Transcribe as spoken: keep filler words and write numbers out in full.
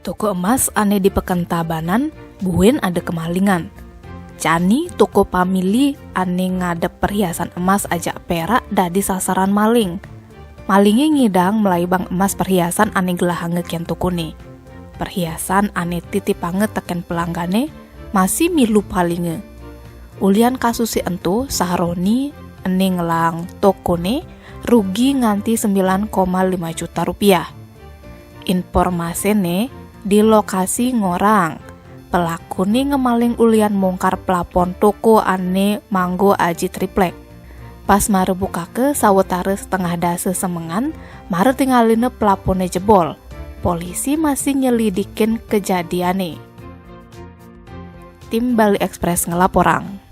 Toko emas ane di Peken Tabanan buin ada kemalingan. Jani toko Pamili ane ngadep perhiasan emas ajak perak dadi sasaran maling. Malinge ngidang melaibang emas perhiasan ane gelahanga kyan tokone. Perhiasan ane titipanga teken pelanggane masih milu palinga. Ulian kasuse ento, Sahroni ene ngelang tokone rugi nganti sembilan koma lima juta rupiah. Informasine di lokasi ngorang, pelakune ngemaling ulian mongkar plapon toko ane manggo aji triplek. Pas mara bukaka sawetara setengah dasa semengan, mara tingalina plapone jebol. Polisi masih nyelidikin kejadiane. Tim Bali Express ngelaporang.